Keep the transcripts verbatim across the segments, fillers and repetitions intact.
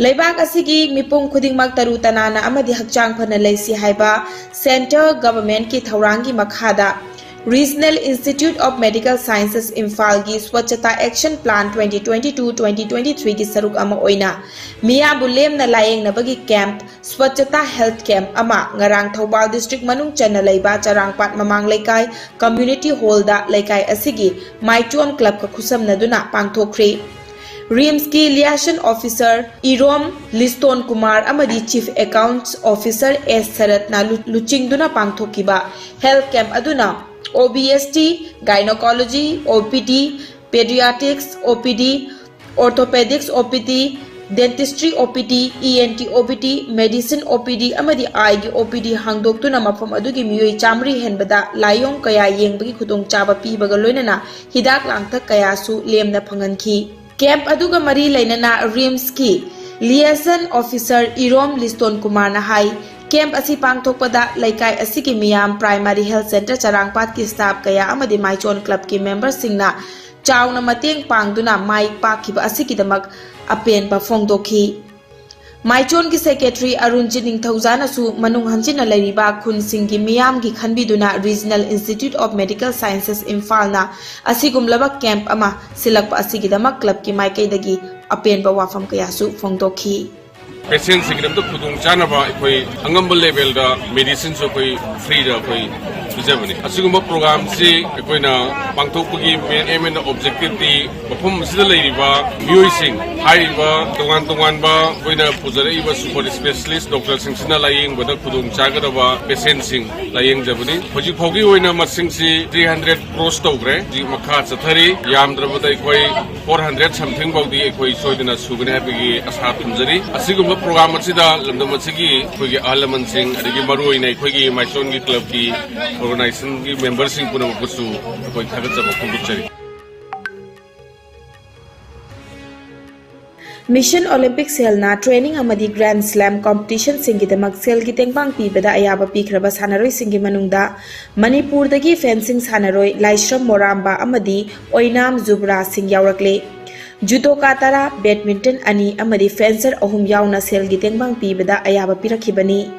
ꯂꯩꯕꯥꯛ ꯑꯁꯤꯒꯤ ꯃꯤꯄꯨꯝ ꯈꯨꯗꯤꯡꯃꯛ ꯇꯔꯨ ꯇꯅꯥꯟꯅ ꯑꯃꯗꯤ ꯍꯛꯆꯥꯡ ꯐꯅ ꯂꯩꯁꯤ ꯍꯥꯏꯕ Central Governmentꯀꯤ ꯊꯧꯔꯥꯡꯒꯤ ꯃꯈꯥꯗ Regional Institute of Medical Sciences ꯏꯝꯐꯥꯜꯒꯤ Swachhata Action Plan twenty twenty-two twenty twenty-threeꯒꯤ ꯁꯔꯨꯛ ꯑꯃ ꯑꯣꯏꯅ ꯃꯤꯌꯥꯝꯕꯨ ꯂꯦꯝꯅ ꯂꯥꯌꯦꯡꯅꯕꯒꯤ camp, Swachhata Health Camp ꯑꯃ ꯉꯔꯥꯡ ꯊꯧꯕꯥꯜ district ꯃꯅꯨꯡ ꯆꯟꯅ ꯂꯩꯕ ꯆꯔꯥꯡꯄꯥꯠ ꯃꯃꯥꯡ ꯂꯩꯀꯥꯏ community hallꯗ ꯂꯩꯀꯥꯏ ꯑꯁꯤꯒꯤ ꯃꯥꯏꯆꯣꯟ clubꯀ ꯈꯨꯠꯁꯝꯅꯗꯨꯅ ꯄꯥꯡꯊꯣꯛꯈ꯭ꯔꯤ꯫ RIMSꯀꯤ liaison officer ꯏꯔꯣꯝ ꯂꯤꯁꯇꯣꯟ ꯀꯨꯃꯥꯔ ꯑꯃꯗꯤ Chief Accounts Officer S ꯁꯔꯠꯅ ꯂꯨ-, ꯂꯨꯆꯤꯡꯗꯨꯅ ꯄꯥꯡꯊꯣꯛꯈꯤꯕ health camp ꯑꯗꯨꯅ OBST, Gynecology, OPD, Pediatrics, OPD, Orthopedics, OPD, Dentistry, OPD, ENT, OPD, Medicine, OPD ꯑꯃꯗꯤ Eyeꯒꯤ OPD ꯍꯥꯡꯗꯣꯛꯇꯨꯅ ꯃꯐꯝ ꯑꯗꯨꯒꯤ ꯃꯤꯑꯣꯏ ꯆꯥꯃꯔꯤ ꯍꯦꯟꯕꯗ ꯂꯥꯏꯑꯣꯡ ꯀꯌꯥ ꯌꯦꯡꯕꯒꯤ ꯈꯨꯗꯣꯡꯆꯥꯕ ꯄꯤꯕꯒ ꯂꯣꯏꯅꯅ ꯍꯤꯗꯥꯛ ꯂꯥꯡꯊꯛ ꯀꯌꯥꯁꯨ ꯂꯦꯝꯅ ꯐꯪꯍꯟꯈꯤ꯫ Camp ꯑꯗꯨꯒ ꯃꯔꯤ ꯂꯩꯅꯅ RIMSꯀꯤ liaison officer ꯏꯔꯣꯝ ꯂꯤꯁꯇꯣꯟ ꯀꯨꯃꯥꯔꯅ ꯍꯥꯏ, camp ꯑꯁꯤ ꯄꯥꯡꯊꯣꯛꯄꯗ ꯂꯩꯀꯥꯏ ꯑꯁꯤꯒꯤ ꯃꯤꯌꯥꯝ, Primary Health Centre ꯆꯔꯥꯡꯄꯥꯠꯀꯤ staff ꯀꯌꯥ ꯑꯃꯗꯤ ꯃꯥꯏꯆꯣꯟ clubꯀꯤ memberꯁꯤꯡꯅ ꯆꯥꯎꯅ ꯃꯇꯦꯡ ꯄꯥꯡꯗꯨꯅ ꯃꯥꯏ ꯄꯥꯛꯈꯤꯕ ꯑꯁꯤꯒꯤꯗꯃꯛ ꯑꯄꯦꯟꯕ ꯐꯣꯡꯗꯣꯛꯈꯤ꯫ ꯃꯥꯏꯆꯣꯟꯒꯤ secretary ꯑꯔꯨꯟꯖꯤꯠ ꯅꯤꯡꯊꯧꯖꯥꯅꯁꯨ ꯃꯅꯨꯡ ꯍꯟꯖꯤꯟꯅ ꯂꯩꯔꯤꯕ ꯈꯨꯟꯁꯤꯡꯒꯤ ꯃꯤꯌꯥꯝꯒꯤ ꯈꯟꯕꯤꯗꯨꯅ Regional Institute of Medical Sciences ꯏꯝꯐꯥꯜꯅ ꯑꯁꯤꯒꯨꯝꯂꯕ camp ꯑꯃ ꯁꯤꯜꯂꯛꯄ ꯑꯁꯤꯒꯤꯗꯃꯛ clubꯀꯤ ꯃꯥꯏꯀꯩꯗꯒꯤ ꯑꯄꯦꯟꯕ ꯋꯥꯐꯝ ꯀꯌꯥꯁꯨ ꯐꯣꯡꯗꯣꯛꯈꯤ꯫ Patientꯁꯤꯡꯒꯤꯗꯃꯛꯇ ꯈꯨꯗꯣꯡ ꯆꯥꯅꯕ ꯑꯩꯈꯣꯏ ꯑꯉꯝꯕ levelꯗ medicineꯁꯨ ꯑꯩꯈꯣꯏ freeꯗ ꯑꯩꯈꯣꯏ ꯄꯤꯖꯕꯅꯤ꯫ ꯑꯁꯤꯒꯨꯝꯕ programꯁꯤ ꯑꯩꯈꯣꯏꯅ ꯄꯥꯡꯊꯣꯛꯄꯒꯤ main aim and objectiveꯗꯤ ꯃꯐꯝ ꯑꯁꯤꯗ ꯂꯩꯔꯤꯕ ꯃꯤꯑꯣꯏꯁꯤꯡ, ꯍꯥꯏꯔꯤꯕ ꯇꯣꯉꯥꯟ ꯇꯣꯉꯥꯟꯕ ꯑꯩꯈꯣꯏꯅ ꯄꯨꯖꯔꯛꯏꯕ super specialist doctorꯁꯤꯡꯁꯤꯅ ꯂꯥꯌꯦꯡꯕꯗ ꯈꯨꯗꯣꯡ ꯆꯥꯒꯗꯕ patientꯁꯤꯡ ꯂꯥꯌꯦꯡꯖꯕꯅꯤ꯫ ꯍꯧꯖꯤꯛ ꯐꯥꯎꯒꯤ ꯑꯣꯏꯅ ꯃꯁꯤꯡꯁꯤ three hundred cross ꯇꯧꯈ꯭ꯔꯦ꯫ ꯍꯧꯖꯤꯛ ꯃꯈꯥ ꯆꯠꯊꯔꯤ꯫ ꯌꯥꯝꯗ꯭ꯔꯕꯗ ꯑꯩꯈꯣꯏ four hundred something ꯐꯥꯎꯗꯤ ꯑꯩꯈꯣꯏ ꯁꯣꯏꯗꯅ ꯁꯨꯒꯅꯤ ꯍꯥꯏꯕꯒꯤ ꯑꯁꯥ ꯊꯝꯖꯔꯤ꯫ ꯑꯁꯤꯒꯨꯝꯕ program ꯑꯁꯤꯗ ꯂꯝꯗꯝ ꯑꯁꯤꯒꯤ ꯑꯩꯈꯣꯏꯒꯤ ꯑꯍꯜ ꯂꯃꯟꯁꯤꯡ, ꯑꯗꯒꯤ ꯃꯔꯨꯑꯣꯏꯅ ꯑꯩꯈꯣꯏꯒꯤ ꯃꯥꯏꯆꯣꯟꯒꯤ clubꯀꯤ organizationꯒꯤ memberꯁꯤꯡ ꯄꯨꯝꯅꯃꯛꯄꯨꯁꯨ ꯑꯩꯈꯣꯏ ꯊꯥꯒꯠꯆꯕ ꯐꯣꯡꯗꯣꯛꯆꯔꯤ꯫ Mission Olympic Cellꯅ training ꯑꯃꯗꯤ Grand Slam competitionꯁꯤꯡꯒꯤꯗꯃꯛ ꯁꯦꯜꯒꯤ ꯇꯦꯡꯕꯥꯡ ꯄꯤꯕꯗ ꯑꯌꯥꯕ ꯄꯤꯈ꯭ꯔꯕ ꯁꯥꯟꯅꯔꯣꯏꯁꯤꯡꯒꯤ ꯃꯅꯨꯡꯗ ꯃꯅꯤꯄꯨꯔꯗꯒꯤ fencing ꯁꯥꯟꯅꯔꯣꯏ ꯂꯥꯏꯁ꯭ꯔꯝ ꯃꯣꯔꯥꯝꯕ ꯑꯃꯗꯤ ꯑꯣꯏꯅꯥꯝ ꯖꯨꯕ꯭ꯔꯥꯖ ꯁꯤꯡ ꯌꯥꯎꯔꯛꯂꯦ꯫ ꯖꯨꯗꯣꯀꯥ ꯇꯔꯥ, ꯕꯦꯗꯃꯤꯟꯇꯟ ꯑꯅꯤ ꯑꯃꯗꯤ ꯐꯦꯟꯁꯔ ꯑꯍꯨꯝ ꯌꯥꯎꯅ ꯁꯦꯜꯒꯤ ꯇꯦꯡꯕꯥꯡ ꯄꯤꯕꯗ ꯑꯌꯥꯕ ꯄꯤꯔꯛꯈꯤꯕꯅꯤ꯫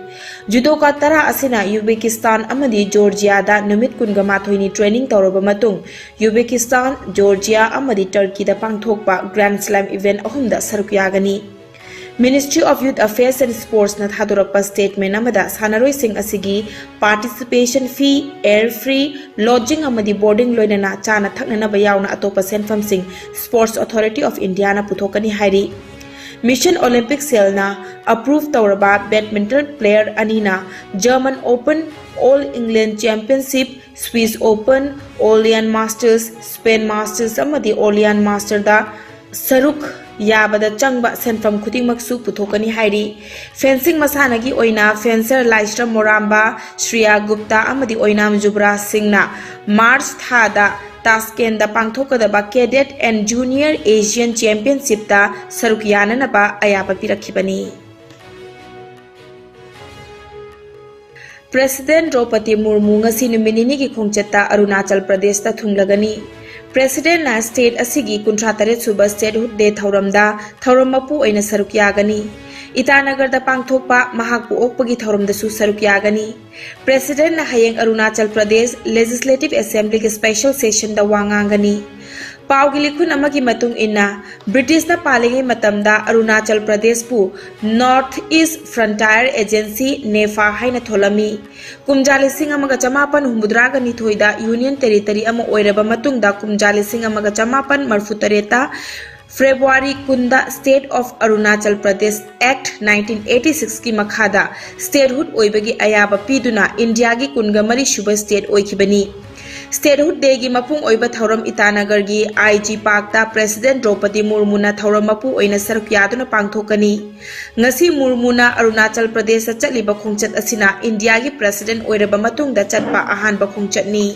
ꯖꯨꯗꯣꯀꯥ ꯇꯔꯥ ꯑꯁꯤꯅ ꯌꯨꯕꯦꯀꯤꯁꯇꯥꯟ ꯑꯃꯗꯤ ꯖꯣꯔꯖꯤꯌꯥꯗ ꯅꯨꯃꯤꯠ ꯀꯨꯟꯒ ꯃꯥꯊꯣꯏꯅꯤ ꯇ꯭ꯔꯦꯅꯤꯡ ꯇꯧꯔꯕ ꯃꯇꯨꯡ, ꯌꯨꯕꯦꯀꯤꯁꯇꯥꯟ, ꯖꯣꯔꯖꯤꯌꯥ ꯑꯃꯗꯤ ꯇꯔꯀꯤꯗ ꯄꯥꯡꯊꯣꯛꯄ ꯒ꯭ꯔꯥꯟ ꯁ꯭ꯂꯦꯝ ꯏꯚꯦꯟꯠ ꯑꯍꯨꯝꯗ ꯁꯔꯨꯛ ꯌꯥꯒꯅꯤ꯫ Ministry of Youth Affairs and Sportsꯅ ꯊꯥꯗꯣꯔꯛꯄ ꯁ꯭ꯇꯦꯠꯃꯦꯟ ꯑꯃꯗ ꯁꯥꯟꯅꯔꯣꯏꯁꯤꯡ ꯑꯁꯤꯒꯤ participation fee, air free, lodging ꯑꯃꯗꯤ boarding ꯂꯣꯏꯅꯅ ꯆꯥꯅ ꯊꯛꯅꯅꯕ ꯌꯥꯎꯅ ꯑꯇꯣꯞꯄ ꯁꯦꯟꯐꯝꯁꯤꯡ Sports Authority of Indiaꯅ ꯄꯨꯊꯣꯛꯀꯅꯤ ꯍꯥꯏꯔꯤ꯫ Mission Olympic Cellꯅ approve ꯇꯧꯔꯕ badminton player ꯑꯅꯤꯅ German Open, All England Championship, Swiss Open, Orleans Masters, Spain Masters ꯑꯃꯗꯤ Orleans Mastersꯗ ꯁꯔꯨꯛ ꯌꯥꯕꯗ ꯆꯪꯕ ꯁꯦꯟꯐꯝ ꯈꯨꯗꯤꯡꯃꯛꯁꯨ ꯄꯨꯊꯣꯛꯀꯅꯤ ꯍꯥꯏꯔꯤ꯫ ꯐꯦꯟꯁꯤꯡ ꯃꯁꯥꯟꯅꯒꯤ ꯑꯣꯏꯅ ꯐꯦꯟꯁꯔ ꯂꯥꯏꯁ꯭ꯔꯝ ꯃꯣꯔꯥꯝꯕ, ꯁ꯭ꯔꯤꯌꯥ ꯒꯨꯞꯇꯥ ꯑꯃꯗꯤ ꯑꯣꯏꯅꯥꯝ ꯖꯨꯕ꯭ꯔꯥꯖ ꯁꯤꯡꯅ ꯃꯥꯔꯆ ꯊꯥꯗ ꯇꯥꯁꯀꯦꯟꯗ ꯄꯥꯡꯊꯣꯛꯀꯗꯕ Cadet and Junior Asian Championshipꯇ ꯁꯔꯨꯛ ꯌꯥꯅꯅꯕ ꯑꯌꯥꯕ ꯄꯤꯔꯛꯈꯤꯕꯅꯤ꯫ President ꯗ꯭ꯔꯧꯄꯗꯤ ꯃꯨꯔꯃꯨ ꯉꯁꯤ ꯅꯨꯃꯤꯠ ꯅꯤꯅꯤꯒꯤ ꯈꯣꯡꯆꯠꯇ ꯑꯔꯨꯅꯥꯆꯜ ꯄ꯭ꯔꯗꯦꯁꯇ ꯊꯨꯡꯂꯒꯅꯤ꯫ Presidentꯅ state ꯑꯁꯤꯒꯤ ꯀꯨꯟꯊ꯭ꯔꯥ ꯇꯔꯦꯠ ꯁꯨꯕ Statehood Day ꯊꯧꯔꯝꯗ ꯊꯧꯔꯝ ꯃꯄꯨ ꯑꯣꯏꯅ ꯁꯔꯨꯛ ꯌꯥꯒꯅꯤ꯫ ꯏꯇꯥꯅꯒꯔꯗ ꯄꯥꯡꯊꯣꯛꯄ ꯃꯍꯥꯛꯄꯨ ꯑꯣꯛꯄꯒꯤ ꯊꯧꯔꯝꯗꯁꯨ ꯁꯔꯨꯛ ꯌꯥꯒꯅꯤ꯫ Presidentꯅ ꯍꯌꯦꯡ ꯑꯔꯨꯅꯥꯆꯜ ꯄ꯭ꯔꯗꯦꯁ Legislative Assemblyꯒꯤ special sessionꯗ ꯋꯥ ꯉꯥꯡꯒꯅꯤ꯫ ꯄꯥꯎꯒꯤ ꯂꯤꯈꯨꯟ ꯑꯃꯒꯤ ꯃꯇꯨꯡ ꯏꯟꯅ, ꯕ꯭ꯔꯤꯇꯤꯁꯅ ꯄꯥꯜꯂꯤꯉꯩ ꯃꯇꯝꯗ Arunachal ꯄ꯭ꯔꯗꯦꯁꯄꯨ North East Frontier Agency, NEFA ꯍꯥꯏꯅ ꯊꯣꯜꯂꯝꯃꯤ꯫ ꯀꯨꯝꯖꯥ ꯂꯤꯁꯤꯡ ꯑꯃꯒ ꯆꯃꯥꯄꯟ ꯍꯨꯝꯐꯨꯇꯔꯥꯒ ꯅꯤꯊꯣꯏꯗ Union Territory ꯑꯃ ꯑꯣꯏꯔꯕ ꯃꯇꯨꯡꯗ, ꯀꯨꯝꯖꯥ ꯂꯤꯁꯤꯡ ꯑꯃꯒ ꯆꯃꯥꯄꯟ ꯃꯔꯤꯐꯨꯇꯔꯦꯠꯇ February ꯀꯨꯟꯗ State of Arunachal Pradesh Act nineteen eighty-sixꯀꯤ ꯃꯈꯥꯗ statehood ꯑꯣꯏꯕꯒꯤ ꯑꯌꯥꯕ ꯄꯤꯗꯨꯅ ꯏꯟꯗꯤꯌꯥꯒꯤ ꯀꯨꯟꯒ ꯃꯔꯤ ꯁꯨꯕ state ꯑꯣꯏꯈꯤꯕꯅꯤ꯫ Statehood Dayꯒꯤ ꯃꯄꯨꯡ ꯑꯣꯏꯕ ꯊꯧꯔꯝ ꯏꯇꯥꯅꯒꯔꯒꯤ I G Parkꯇ President ꯗ꯭ꯔꯧꯄꯗꯤ ꯃꯨꯔꯃꯨꯅ ꯊꯧꯔꯝ ꯃꯄꯨ ꯑꯣꯏꯅ ꯁꯔꯨꯛ ꯌꯥꯗꯨꯅ ꯄꯥꯡꯊꯣꯛꯀꯅꯤ꯫ ꯉꯁꯤ ꯃꯨꯔꯃꯨꯅ ꯑꯔꯨꯅꯥꯆꯜ ꯄ꯭ꯔꯗꯦꯁꯇ ꯆꯠꯂꯤꯕ ꯈꯣꯡꯆꯠ ꯑꯁꯤꯅ ꯏꯟꯗꯤꯌꯥꯒꯤ President ꯑꯣꯏꯔꯕ ꯃꯇꯨꯡꯗ ꯆꯠꯄ ꯑꯍꯥꯟꯕ ꯈꯣꯡꯆꯠꯅꯤ꯫